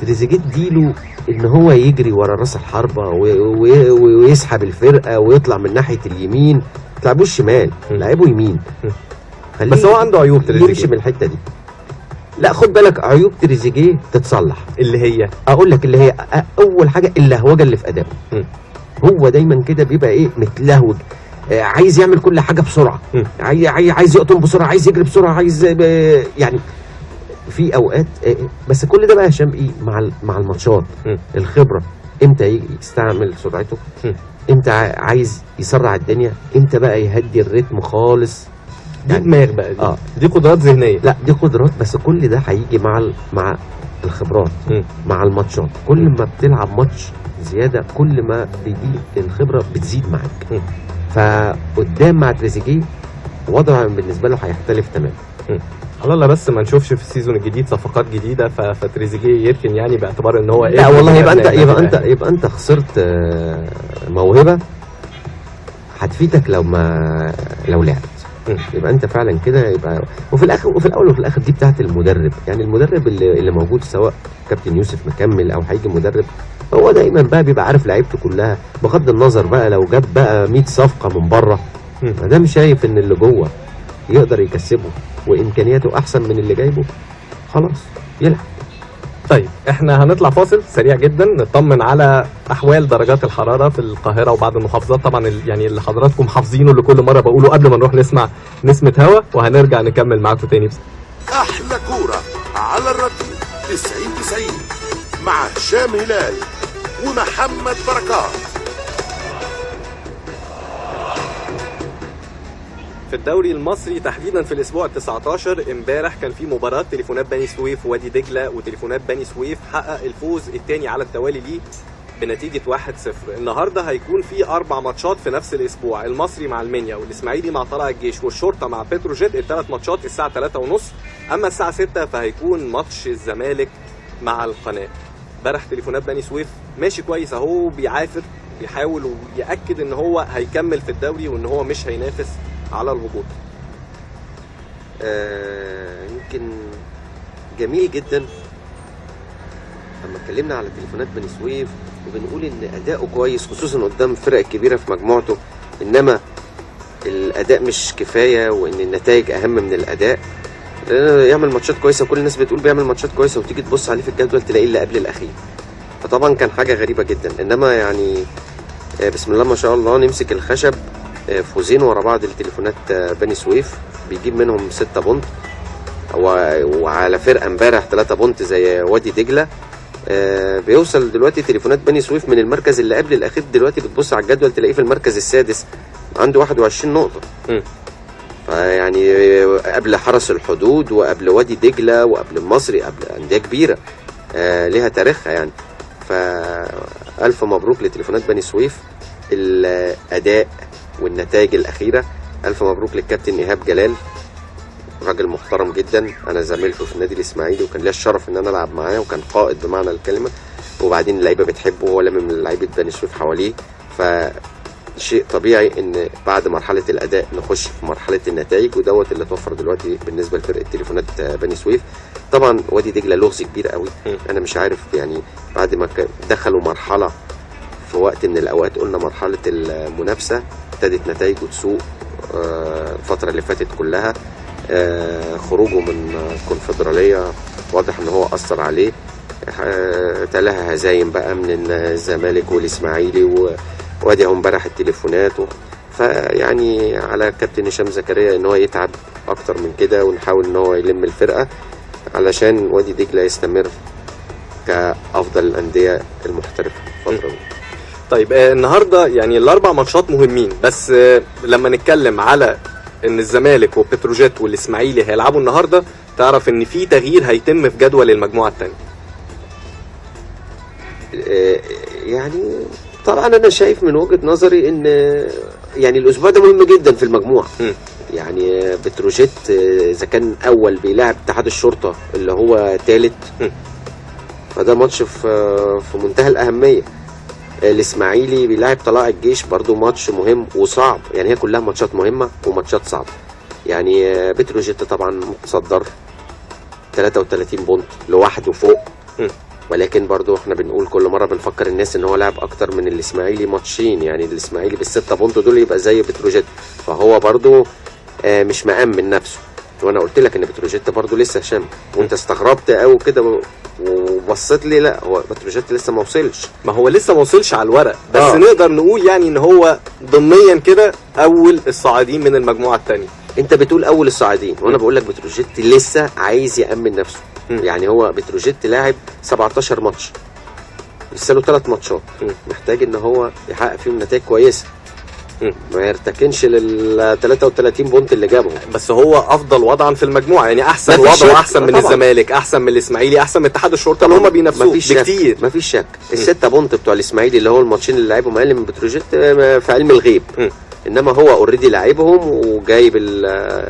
تريزيجيه اديله ان هو يجري ورا راس الحربة ويسحب الفرقة ويطلع من ناحية اليمين. ما تلعبوش شمال، لعبوا يمين. بس هو عنده عيوب تريزيجيه، يمشي من الحتة دي. لا خد بالك، عيوب تريزيجيه تتصلح. اللي هي اقول لك، اللي هي اول حاجة اللهوجه اللي في ادائه. هو دايما كده بيبقى ايه، متلهوج، عايز يعمل كل حاجة بسرعة، عايز يقطم بسرعة، عايز يجري بسرعة، عايز يعني في اوقات. بس كل ده بقى هشام ايه مع الماتشات، الخبرة، امتى يستعمل سرعته، امتى عايز يسرع الدنيا، امتى بقى يهدي الريتم خالص. دي دماغ بقى، دي دي قدرات ذهنية. لا دي قدرات، بس كل ده هيجي مع الخبرات، مع الماتشات. كل ما بتلعب ماتش زيادة كل ما بيجي الخبرة بتزيد معاك. فقدام مع تريزيجيه وضع بالنسبة له هيختلف تماما. على الله بس ما نشوفش في ال season الجديد صفقات جديدة فتريزيجيه يركن، يعني باعتبار ان هو لا والله يبقى انت خسرت موهبة هتفيدك لو لعبت. يبقى انت فعلا كده. يبقى وفي الاخر وفي الاول وفي الاخر دي بتاعت المدرب، يعني المدرب اللي موجود، سواء كابتن يوسف مكمل او هيجي مدرب، هو دايما بقى بيبقى عارف لعيبته كلها، بغض النظر بقى لو جاب بقى 100 صفقة من بره، ما دام شايف ان اللي جوه يقدر يكسبه وامكانياته احسن من اللي جايبه، خلاص يلعب. طيب احنا هنطلع فاصل سريع جدا، نطمن على احوال درجات الحرارة في القاهرة وبعض المحافظات، طبعا يعني اللي حضراتكم حافظينه اللي كل مرة بقوله قبل ما نروح نسمع نسمه هوا، وهنرجع نكمل معاكم تاني. احلى كورة على الراديو 90 مع هشام هلال ومحمد بركات. في الدوري المصري تحديدا في الاسبوع ال19 امبارح كان في مباراة تليفونات بني سويف ووادي دجله، وتليفونات بني سويف حقق الفوز الثاني على التوالي ليه بنتيجة 1-0. النهارده هيكون في 4 ماتشات في نفس الاسبوع، المصري مع المنيا والاسماعيلي مع طلائع الجيش والشرطة مع بتروجيت، الثلاث ماتشات الساعة 3:30. اما الساعة 6 فهيكون ماتش الزمالك مع القناة. امبارح تليفونات بني سويف ماشي كويس اهو، بيعافر بيحاول ويأكد ان هو هيكمل في الدوري وان هو مش هينافس على الهبوط. يمكن جميل جدا لما اتكلمنا على تليفونات بني سويف وبنقول ان اداؤه كويس خصوصا قدام الفرق الكبيرة في مجموعته، انما الاداء مش كفاية وان النتائج اهم من الاداء. يعمل ماتشات كويسة وكل الناس بتقول بيعمل ماتشات كويسة، وتيجي تبص عليه في الجدول تلاقيه اللي قبل الاخير. فطبعا كان حاجة غريبة جدا، انما يعني بسم الله ما شاء الله نمسك الخشب، فوزين ورا بعض التليفونات بني سويف بيجيب منهم 6 point، وعلى فرقه امبارح 3 point زي وادي دجله. بيوصل دلوقتي تليفونات بني سويف من المركز اللي قبل الاخير، دلوقتي بتبص على الجدول تلاقيه في المركز السادس عنده 21 نقطة. فيعني قبل حرس الحدود وقبل وادي دجله وقبل المصري، قبل اندية كبيرة ليها تاريخها يعني. فالف مبروك لتليفونات بني سويف الاداء والنتائج الاخيرة. الف مبروك للكابتن ايهاب جلال، راجل محترم جدا، انا زميلته في النادي الاسماعيلي وكان ليا الشرف ان انا العب معاه، وكان قائد بمعنى الكلمة، وبعدين اللعيبة بتحبه وهو لامم لعيبة بني سويف حواليه. فشيء طبيعي ان بعد مرحلة الاداء نخش في مرحلة النتائج، ودوت اللي توفر دلوقتي بالنسبة لفرقة تليفونات بني سويف. طبعا وادي دجله لغز كبير قوي، انا مش عارف يعني بعد ما دخلوا مرحلة في وقت من الاوقات قلنا مرحلة المنافسة ابتدت نتائجه تسوء الفترة اللي فاتت كلها، خروجه من الكونفدراليه واضح ان هو اثر عليه، تلاها هزايم بقى من الزمالك والاسماعيلي وادي اهو امبارح التليفونات فيعني على كابتن هشام زكريا ان هو يتعب اكتر من كده، ونحاول ان هو يلم الفرقة علشان وادي دجله يستمر كافضل الاندية المحترفه الفترة دي. طيب النهارده يعني الاربع ماتشات مهمين، بس لما نتكلم على ان الزمالك وبتروجيت والاسماعيلي هيلعبوا النهارده، تعرف ان في تغيير هيتم في جدول المجموعة الثانية. يعني طبعا انا شايف من وجهه نظري ان يعني الاسبوع ده مهم جدا في المجموعة. يعني بتروجيت اذا كان اول بيلاعب اتحاد الشرطة اللي هو ثالث، فده ماتش في منتهى الاهمية. الاسماعيلي بيلاعب طلائع الجيش برضو ماتش مهم وصعب، يعني هي كلها ماتشات مهمة وماتشات صعبة. يعني بتروجيت طبعا متصدر 33 point لوحده فوق، ولكن برضو احنا بنقول كل مرة بنفكر الناس ان هو لعب اكتر من الاسماعيلي ماتشين، يعني الاسماعيلي بال6 point دول يبقى زي بتروجيت، فهو برضو مش مأمن نفسه. وانا قلت لك ان بتروجيت برضو لسه هشام، وانت استغربت قوي كده وبصيت لي، لا هو بتروجيت لسه ما وصلش. ما هو لسه ما وصلش على الورق، بس نقدر نقول يعني ان هو ضمنيا كده اول الصاعدين من المجموعة الثانية. انت بتقول اول الصاعدين وانا بقول لك بتروجيت لسه عايز يأمن نفسه. يعني هو بتروجيت لاعب 17 ماتش، لسه له 3 ماتشات، محتاج ان هو يحقق فيهم نتائج كويسة، ما يرتكنش لل 33 point اللي جابهم. بس هو افضل وضعا في المجموعة، يعني احسن وضع، واحسن من الزمالك، احسن من الاسماعيلي، احسن من اتحاد الشرطة اللي هم بينافسوه بكتير. مفيش شك. ال6 point بتوع الاسماعيلي اللي هو الماتشين اللي لعبهم اقل من بتروجيت في علم الغيب، انما هو already لاعبهم وجايب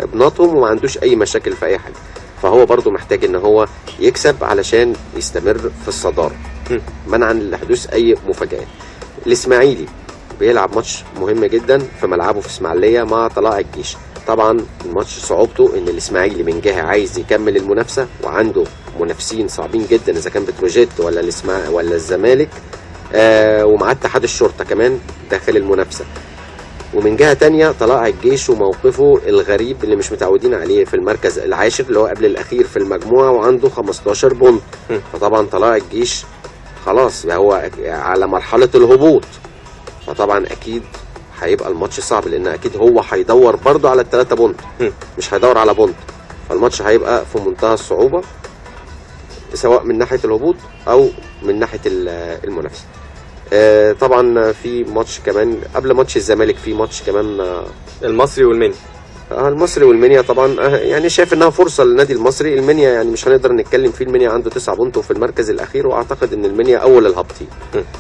ابناطهم وما عندوش اي مشاكل في اي حاجة. فهو برضو محتاج ان هو يكسب علشان يستمر في الصدارة، منعا لحدوث اي مفاجآت. الاسماعيلي بيلعب ماتش مهم جدا في ملعبه في اسماعيليه مع طلائع الجيش. طبعا الماتش صعوبته ان الاسماعيلي من جهة عايز يكمل المنافسة وعنده منافسين صعبين جدا، اذا كان بتروجيت ولا ولا الزمالك، ومعاه اتحاد الشرطة كمان داخل المنافسة. ومن جهة تانية طلائع الجيش وموقفه الغريب اللي مش متعودين عليه في المركز العاشر اللي هو قبل الاخير في المجموعة وعنده 15 point. فطبعا طلائع الجيش خلاص هو على مرحلة الهبوط، فطبعا اكيد هيبقى الماتش صعب، لان اكيد هو هيدور برضه على ال3 point، مش هيدور على point. فالماتش هيبقى في منتهى الصعوبة سواء من ناحية الهبوط او من ناحية المنافسة. طبعا في ماتش كمان قبل ماتش الزمالك، في ماتش كمان المصري والمنيا. المصري والمنيا طبعا يعني شايف انها فرصة للنادي المصري. المنيا يعني مش هنقدر نتكلم فيه، المنيا عنده 9 point وفي المركز الاخير، واعتقد ان المنيا اول الهابطين.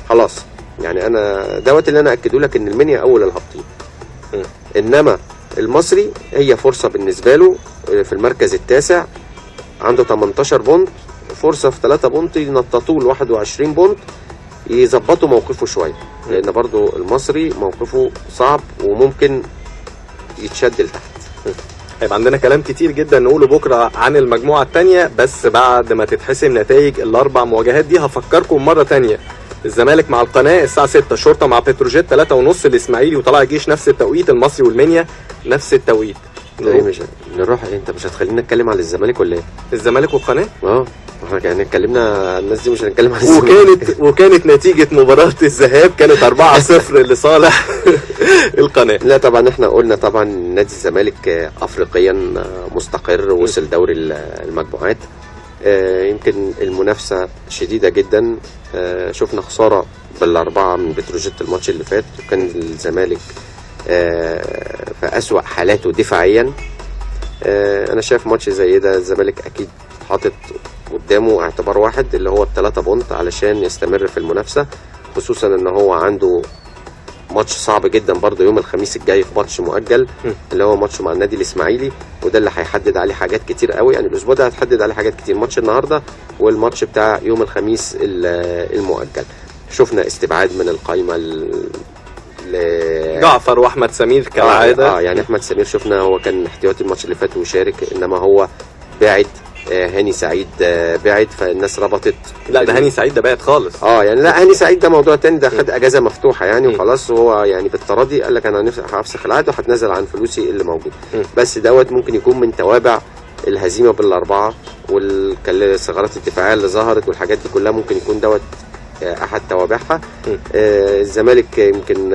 خلاص يعني انا دوت اللي انا اكده لك ان المنيا اول الهابطين. انما المصري هي فرصة بالنسبة له في المركز التاسع، عنده 18 point، فرصة في 3 point ينططوه ل 21 point، يظبطوا موقفه شوية، لان برضو المصري موقفه صعب وممكن يتشد لتحت. هيبقى عندنا كلام كتير جدا نقوله بكره عن المجموعة الثانية، بس بعد ما تتحسم نتائج الاربع مواجهات دي. هفكركم مرة ثانية: الزمالك مع القناة الساعة 6، الشرطة مع بتروجيت 3:30، الاسماعيلي وطلائع الجيش نفس التوقيت، المصري والمنيا نفس التوقيت. مش نروح، انت مش هتخلينا نتكلم على الزمالك ولا ايه؟ الزمالك والقناة؟ احنا يعني اتكلمنا الناس دي، مش هنتكلم على الزمالك. وكانت نتيجة مباراة الذهاب كانت 4-0 لصالح القناة. لا طبعا احنا قلنا طبعا نادي الزمالك افريقيا مستقر، وصل دوري المجموعات، يمكن المنافسة شديدة جدا. شفنا خسارة بال4 من بتروجيت الماتش اللي فات، وكان الزمالك في أسوأ حالاته دفاعيا. انا شايف ماتش زي ده الزمالك اكيد حاطط قدامه اعتبار واحد اللي هو ال3 point علشان يستمر في المنافسة، خصوصا ان هو عنده ماتش صعب جدا برضه يوم الخميس الجاي في ماتش مؤجل اللي هو ماتش مع النادي الاسماعيلي، وده اللي هيحدد عليه حاجات كتير قوي. يعني الاسبوع ده هتحدد عليه حاجات كتير، ماتش النهارده والماتش بتاع يوم الخميس المؤجل. شفنا استبعاد من القايمة جعفر واحمد سمير كالعادة. يعني احمد سمير شفنا هو كان احتياطي الماتش اللي فات وشارك، انما هو بعد. هاني سعيد بعد، فالناس ربطت. لا ده هاني سعيد ده بعد خالص. يعني لا هاني سعيد ده موضوع تاني، ده خد اجازه مفتوحة يعني وخلاص، هو يعني بالتراضي قال لك انا هفسخ العقد وهتنازل عن فلوسي اللي موجودة. بس دوت ممكن يكون من توابع الهزيمة بال4 والثغرات الدفاعية اللي ظهرت والحاجات دي كلها، ممكن يكون دوت احد توابعها. الزمالك يمكن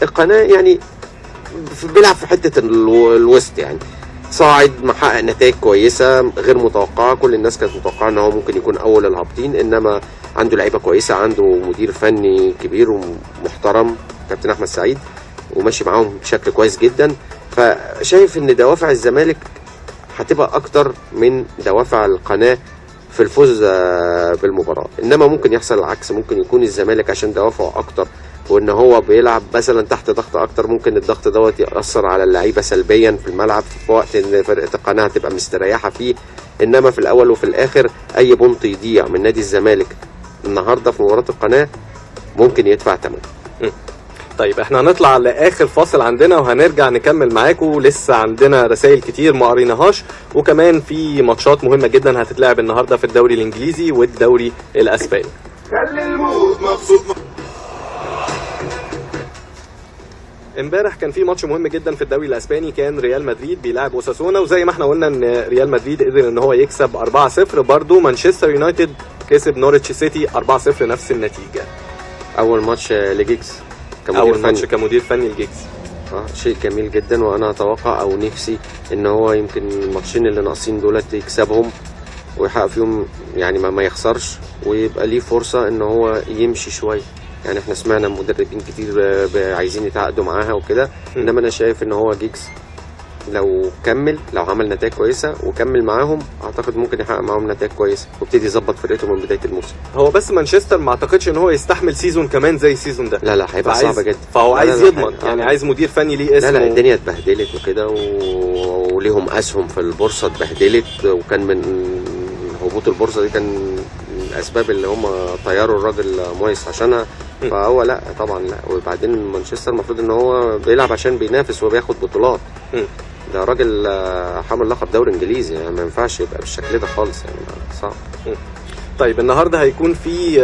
القناة يعني بيلعب في حتة الوسط، يعني صاعد محقق نتائج كويسة غير متوقعه، كل الناس كانت متوقعه ان هو ممكن يكون اول الهابطين، انما عنده لعيبة كويسة، عنده مدير فني كبير ومحترم كابتن احمد سعيد، وماشي معاهم بشكل كويس جدا. فشايف ان دوافع الزمالك هتبقى اكتر من دوافع القناة في الفوز بالمباراة، انما ممكن يحصل العكس، ممكن يكون الزمالك عشان دوافعه اكتر وان هو بيلعب مثلا تحت ضغط اكتر، ممكن الضغط دوت ياثر على اللعيبة سلبيا في الملعب في وقت ان فرقه القناة هتبقى مستريحه فيه. انما في الاول وفي الاخر اي point يضيع من نادي الزمالك النهارده في مباراة القناة ممكن يدفع ثمن. طيب احنا هنطلع لاخر فاصل عندنا وهنرجع نكمل معاكم، لسه عندنا رسائل كتير ما قريناهاش، وكمان في ماتشات مهمة جدا هتتلعب النهارده في الدوري الانجليزي والدوري الاسباني. امبارح كان في ماتش مهم جدا في الدوري الاسباني، كان ريال مدريد بيلعب اوساسونا، وزي ما احنا قلنا ان ريال مدريد قدر ان هو يكسب 4-0، برضه مانشستر يونايتد كسب نوريتش سيتي 4-0 نفس النتيجة. اول ماتش لجيجز كمدير اول ماتش كمدير فني لجيجز، شيء جميل جدا، وانا اتوقع او نفسي ان هو يمكن الماتشين اللي ناقصين دولت يكسبهم ويحقق فيهم، يعني ما يخسرش، ويبقى ليه فرصة ان هو يمشي شوية. يعني احنا سمعنا مدربين كتير عايزين يتعاقدوا معاها وكده، انما انا شايف ان هو جيجز لو كمل، لو عمل نتائج كويسة وكمل معاهم، اعتقد ممكن يحقق معاهم نتائج كويسة وابتدي يظبط فرقته من بداية الموسم. هو بس مانشستر ما اعتقدش ان هو يستحمل season كمان زي ال season ده. لا لا هيبقى صعب جدا، فهو عايز يضمن، يعني عايز مدير فني ليه اسمه. لا لا الدنيا اتبهدلت وكده، وليهم اسهم في البورصة اتبهدلت، وكان من هبوط البورصة دي كان من الاسباب اللي هم طيروا الراجل مويس عشانها. فهو لا طبعا لا. وبعدين مانشستر المفروض ان هو بيلعب عشان بينافس وبياخد بطولات. ده راجل حامل لقب دوري انجليزي، يعني ما ينفعش يبقى بالشكل ده خالص، يعني صعب. طيب النهارده هيكون في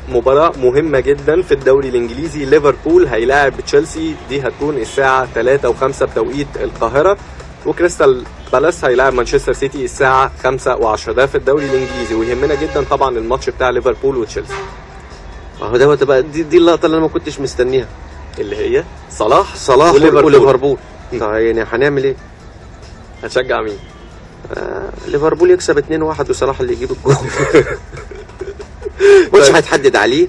مباراة مهمة جدا في الدوري الانجليزي، ليفربول هيلاعب تشيلسي، دي هتكون الساعة 3:05 بتوقيت القاهرة، وكريستال بالاس هيلاعب مانشستر سيتي الساعة 5:10. ده في الدوري الانجليزي، ويهمنا جدا طبعا الماتش بتاع ليفربول وتشيلسي. اهو دوت بقى، دي اللقطة اللي انا ما كنتش مستنيها، اللي هي صلاح وليفربول. طيب يعني هنعمل ايه؟ هتشجع مين؟ ليفربول يكسب 2-1 وصلاح اللي يجيب الجول. ماتش هيتحدد عليه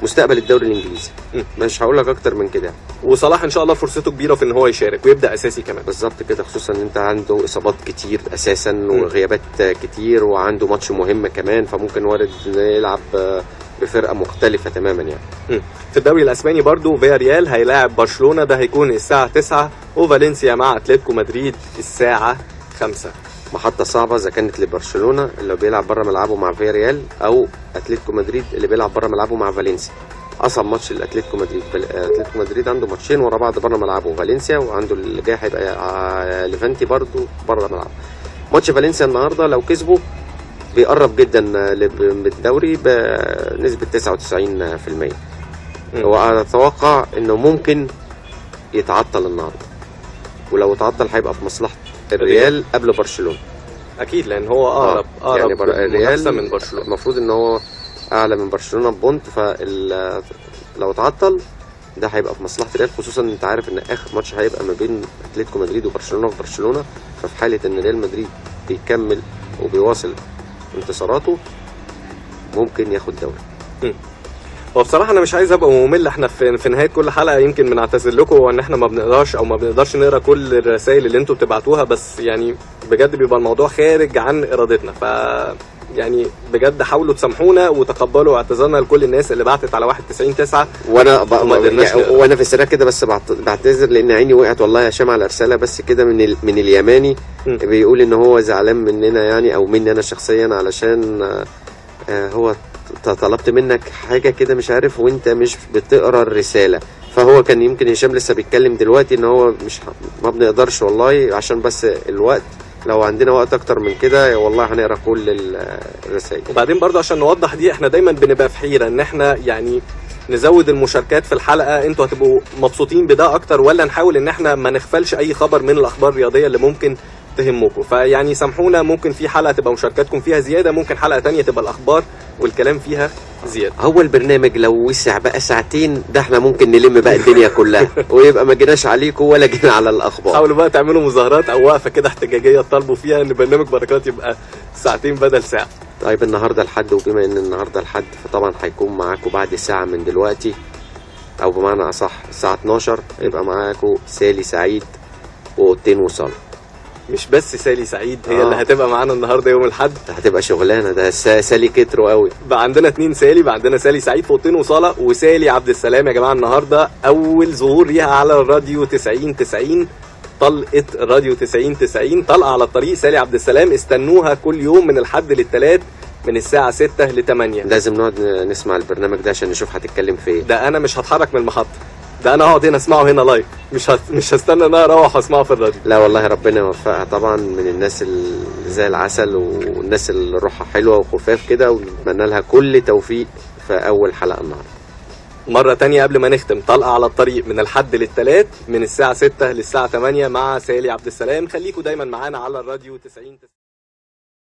مستقبل الدوري الانجليزي، مش هقول لك اكتر من كده. وصلاح ان شاء الله فرصته كبيرة في ان هو يشارك ويبدا اساسي كمان. بالظبط كده، خصوصا ان انت عنده اصابات كتير اساسا وغيابات كتير، وعنده ماتش مهم كمان، فممكن وارد يلعب بفرقة مختلفة تماما يعني. في الدوري الاسباني برضو فياريال هيلاعب برشلونة، ده هيكون الساعة 9، وفالنسيا مع اتلتيكو مدريد الساعة 5. محطة صعبة اذا كانت لبرشلونة اللي بيلعب بره ملعبه مع فياريال، او اتلتيكو مدريد اللي بيلعب بره ملعبه مع فالنسيا. اصعب ماتش لاتلتيكو مدريد، اتلتيكو مدريد عنده ماتشين ورا بعض بره ملعبه، فالنسيا، وعنده اللي جاي هيبقى ليفانتي برضه بره ملعبه. ماتش فالنسيا النهارده لو كسبه بيقرب جدا بالدوري بنسبة 99%. واتوقع انه ممكن يتعطل النهارده، ولو اتعطل هيبقى في مصلحة الريال قبل برشلونة اكيد، لان هو اقرب يعني الريال من برشلونة، المفروض ان هو اعلى من برشلونة ب point، فلو اتعطل ده هيبقى في مصلحة الريال، خصوصا انت عارف ان اخر ماتش هيبقى ما بين اتلتيكو مدريد وبرشلونة في برشلونة، ففي حاله ان ريال مدريد بيكمل وبيواصل انتصاراته ممكن ياخد دوري. هو بصراحة انا مش عايز ابقى ممل، احنا في نهاية كل حلقة يمكن بنعتذر لكم وان احنا ما بنقدرش او ما بنقدرش نقرا كل الرسائل اللي انتوا بتبعتوها، بس يعني بجد بيبقى الموضوع خارج عن ارادتنا، ف يعني بجد حاولوا تسامحونا وتقبلوا اعتذارنا لكل الناس اللي بعتت على 199. وانا وانا في السريع كده بس بعتذر لان عيني وقعت والله يا هشام على رسالة بس كده من اليماني بيقول ان هو زعلان مننا يعني، او مني انا شخصيا، علشان هو طلبت منك حاجة كده مش عارف وانت مش بتقرا الرسالة. فهو كان يمكن هشام لسه بيتكلم دلوقتي ان هو مش ما بنقدرش والله عشان بس الوقت، لو عندنا وقت اكتر من كده والله هنقرا كل الرسائل. وبعدين برضه عشان نوضح دي، احنا دايما بنبقى في حيره ان احنا يعني نزود المشاركات في الحلقة، انتوا هتبقوا مبسوطين بده اكتر، ولا نحاول ان احنا ما نغفلش اي خبر من الاخبار الرياضية اللي ممكن تهمكم. فيعني سامحونا، ممكن في حلقة تبقى مشاركاتكم فيها زيادة، ممكن حلقة تانية تبقى الاخبار والكلام فيها زيادة. هو البرنامج لو وسع بقى ساعتين ده احنا ممكن نلم بقى الدنيا كلها ويبقى ما جيناش عليكم ولا جينا على الاخبار. حاولوا بقى تعملوا مظاهرات او وقفه كده احتجاجية تطالبوا فيها ان برنامج بركات يبقى ساعتين بدل ساعة. طيب النهارده الحد، وبما ان النهارده الحد فطبعا هيكون معاكم بعد ساعة من دلوقتي، او بمعنى اصح الساعة 12 يبقى معاكم سالي سعيد واوضتين وصاله. مش بس سالي سعيد هي اللي هتبقى معانا النهارده يوم الاحد، هتبقى شغلانة ده، سالي كترو قوي. بقى عندنا 2 سالي، بقى عندنا سالي سعيد في اوضتين وصاله وسالي عبد السلام. يا جماعة النهارده اول ظهور ليها على الراديو 9090، طلقه راديو 9090 طلقه على الطريق. سالي عبد السلام استنوها كل يوم من الحد للثلاث من الساعة 6 ل 8. لازم نقعد نسمع البرنامج ده عشان نشوف هتتكلم في ايه. ده انا مش هتحرك من المحطة، ده انا هقعد هنا اسمعه هنا live، مش هستنى ان انا اروح اسمعه في الراديو. لا والله ربنا يوفقها طبعا، من الناس اللي زي العسل والناس اللي روحها حلوة وخفاف كده، ونتمنى لها كل توفيق في اول حلقة النهارده. مرة تانية قبل ما نختم، طلقه على الطريق من الحد للثلاث من الساعة 6 للساعة 8 مع سالي عبد السلام. خليكوا دايما معانا على الراديو 90.